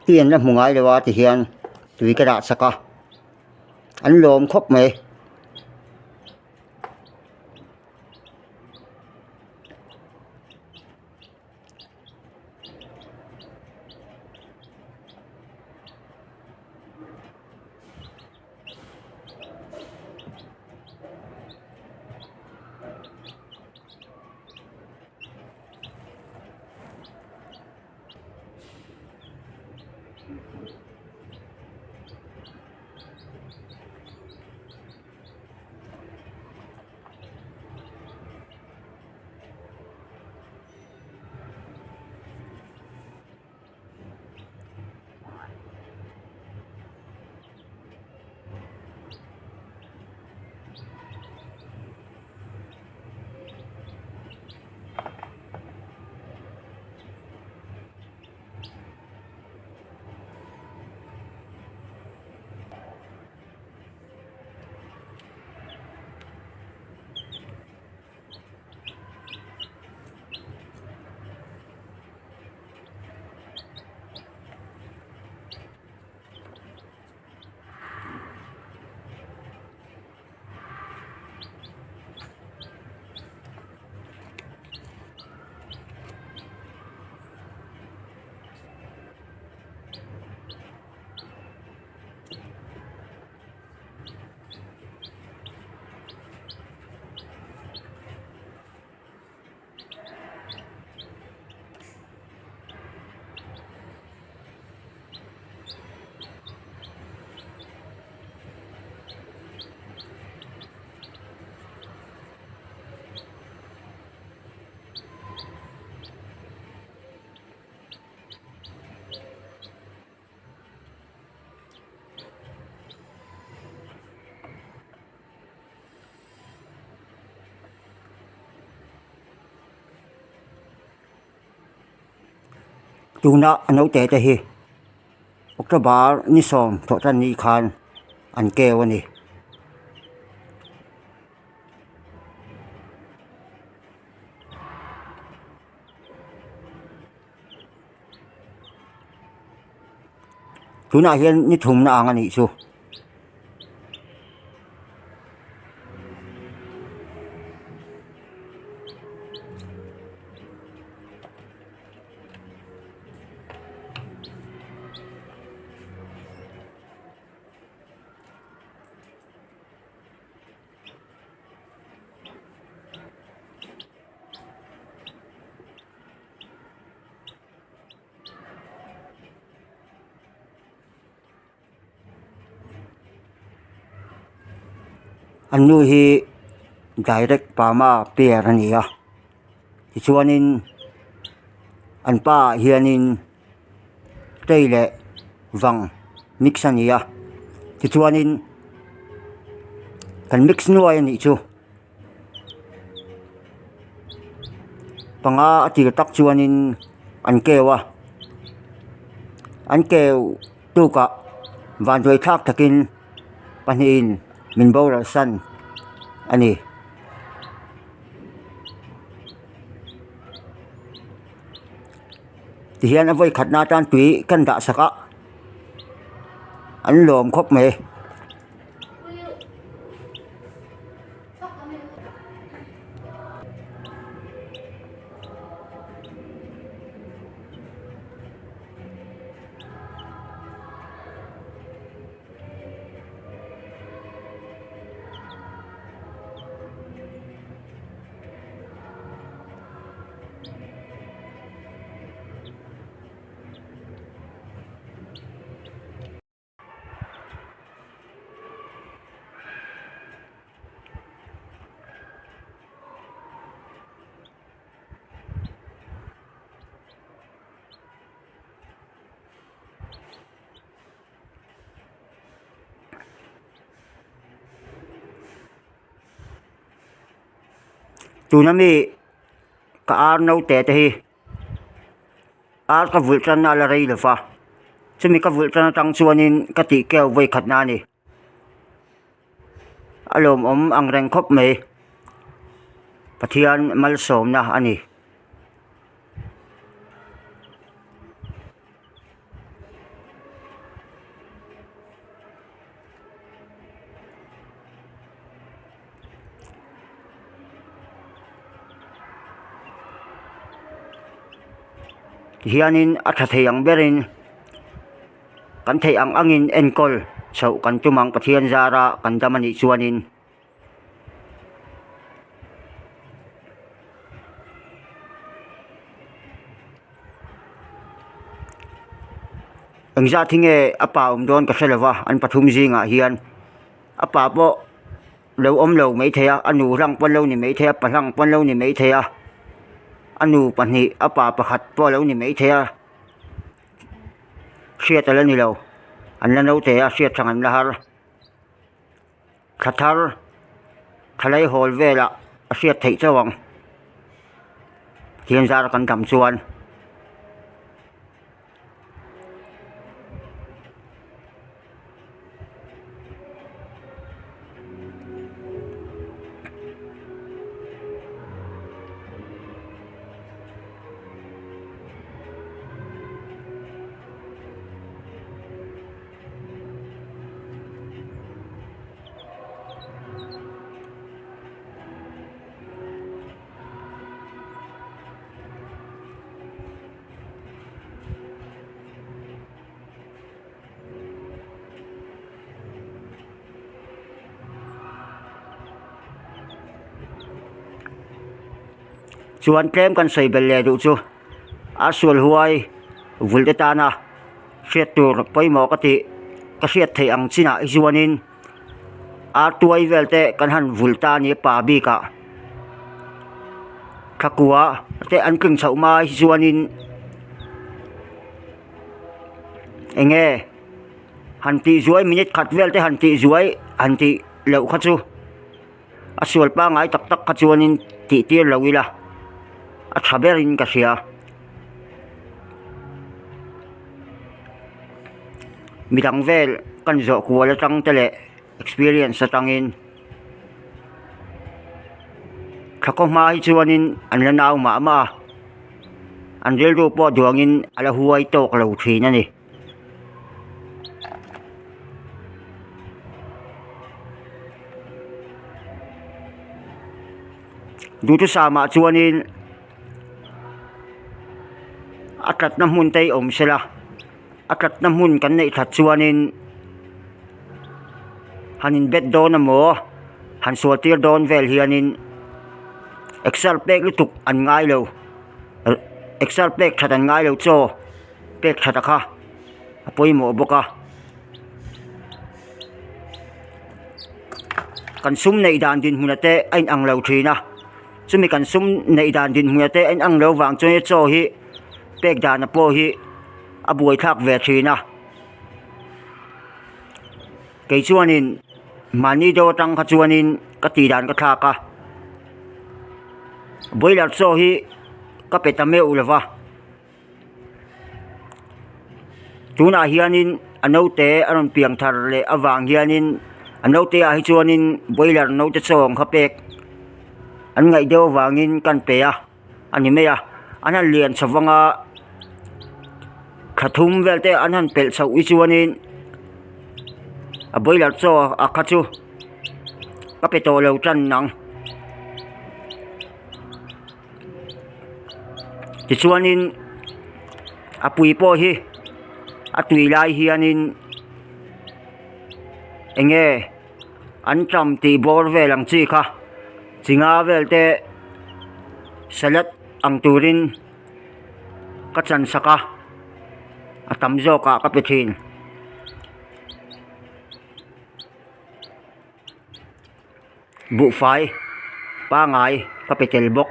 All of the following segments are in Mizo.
Tui an la hmu ngai lo a ti hian tui ka dah chak a an lawm khawp mai. Tuna a naute te hi October ni sawm thawh tan ni khan an keu a ni. Tunah hian ni thumna ang a nih chu. An nu hi direct Burma pair a ni a tichuanin an pa ah hianin tei leh vang mix a ni a tichuanin kan mix nuai a nih chu. Panga a tir tak chuanin an keu a an keu tukah vanduai thlak takin pahnihin min boral san a ni. Tihian a vawi khatna atan tui kan dah sak a an lawm khawp mai. Tuna mi ka ar naute te hi ar ka vulh tan a la rei lo va chumi ka vulh tan atang chuanin ka tih keu vawi khatna a ni a lawmawm ang reng khawp mai Pathian malsawmna a ni. Tihianin a tha thei ang berin kan theih ang angin enkawl chhoh kan tum ang Pathian zara kan dam anih chuanin. Engzat hi nge a pa awm dawn ka hre lo va an pathum zingah hian a pa pawh lo awm lo maithei a a nu hlang pawn lo ni maithei a pa hlang pawn lo ni maithei a a nu pahnih a pa pakhat pawh lo ni maithei a hriat a la ni lo an la naute a hriat chang an la har. Thla thar thlalai hawl velah a hriat theih chauh ang thian zar kan dam chuan. Chuan tlem kan sawi belh leh duh chu a sual huai vul te tana hriat tur pawimawh ka tih ka hriat theih ang chinah hi chuanin ar tuai vel te kan han vul ta a ni a pa bikah thla kua te an tling chhoh hma hi chuanin eng nge han tih zuai minute khat vel te han tih zuai han tih loh kha chu. A sual pangngai tak tak kha chuanin tih tir lo ila a tha berin ka hria. Midang vel kan zawh kual atang te leh experience atangin thla khaw hma hi chuanin an la nau mah mah a, an rilru pawh duangin a la huai tawk lo thin a ni. Duhthusam ah chuanin a tlatna hmun te hi awm sela a tlatna hmun kan neih that chuanin han in bet dawn emaw han sual tir dawn vel hianin exer pek lutuk an ngai lo exer pek that an ngai lo chaw. Pek that a kha a pawimawh bawk a kan sum neih dan dinhmun te a inang lo thin a chumi kan sum neih dan dinhmun te a inang lo vang chuan chaw hi pek dan pawh hi a buaithlak ve thin a kei chuanin mahni deuh atang kha chuanin ka tih dan ka thlak a boiler chaw hi ka pe ta meuh lo va. Tunah hianin a naute a rawn piang thar leh avang hianin a naute ah hi chuanin boiler naute chaw ang kha pek an ngaih deuh avangin kan pe a a ni mai a an han lian chho vang a thla thum vel te an han pelh chhoh hi chuanin a boiler chaw a kha chu ka pe tawh lo tan ang. Tichuanin a pui pawh hi a tui lai hianin eng nge an ṭam tih bawr vel ang chi kha chi nga vel te salad ang turin ka chan sak a a tam zawk ah ka pe ṭhin. Buhfai pangai ka pe tel bawk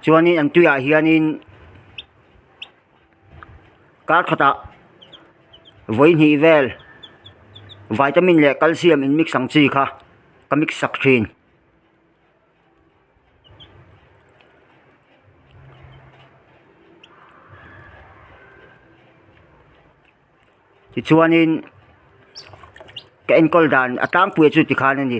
chuanin an tuiah hianin kar khatah vawi hnih vel vitamin leh calcium in mix ang chi kha ka mix sak thin. Tichuanin ka enkawl dan a tlangpui chu tikhan a ni.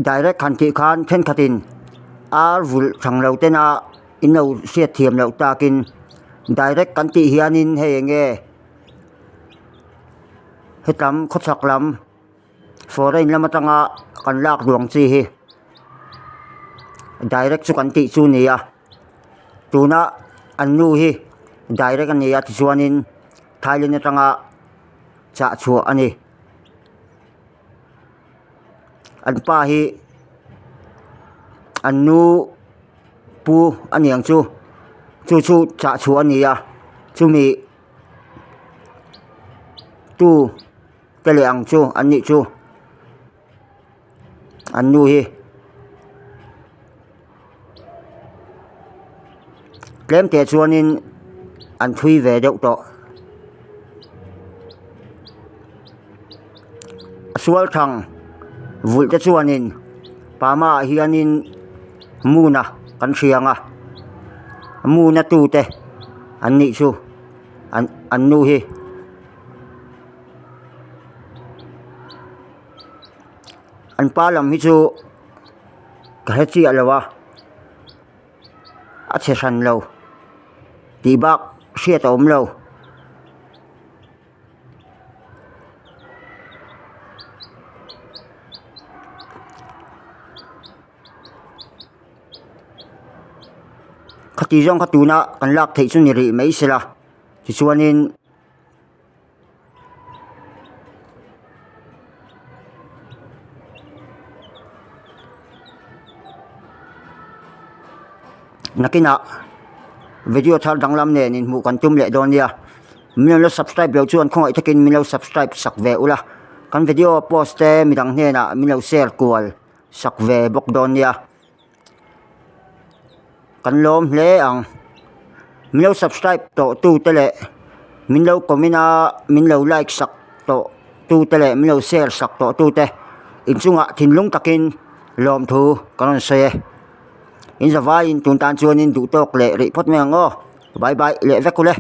Direct han tih khan thenkhatin ar vulh thang lo tena in lo hriat thiam loh takin direct kan tih hianin hei eng nge hetam khawchhak lam foreign lam atanga kan lak duang chi hi direct chu kan tih chu a ni a tuna an nu hi direct a ni a tichuanin Thailand atanga chah chhuah a ni. An pa hi an nu pu a niang chu chu chu chah chhuah a ni a chumi tu te leh ang chu an nih chu an nu hi tlem teh chuanin an thui ve deuh tawh a sual thang vulh te chuanin Burma ah hianin Muna kan hria ang a Muna tute an nih chu an an nu hi. An pa lam hi chu ka hre chiah lo a a chhe hran lo tih bak hriat a awm lo. Khati zawng kha tuna kan lak theih chu ni rih mai sela tichuanin. Nakinah video thar danglam nen inhmuh kan tum leh dawn nia min lo subscribe loh chuan khawngaih takin min lo subscribe sak ve ula kan video post te midang hnenah min lo share kual sak ve bawk dawn nia. Kan lawm hle ang. Min lo subscribe tawh tu te leh min lo comment a min lo like sak tawh tu te leh min lo share sak tawh tu te inchungah thinlung takin lawmthu ka rawn sawi e. In zavaiin tun tan chuanin duhtawk leh rih phawt mai ang aw. Bye bye leh vek ule.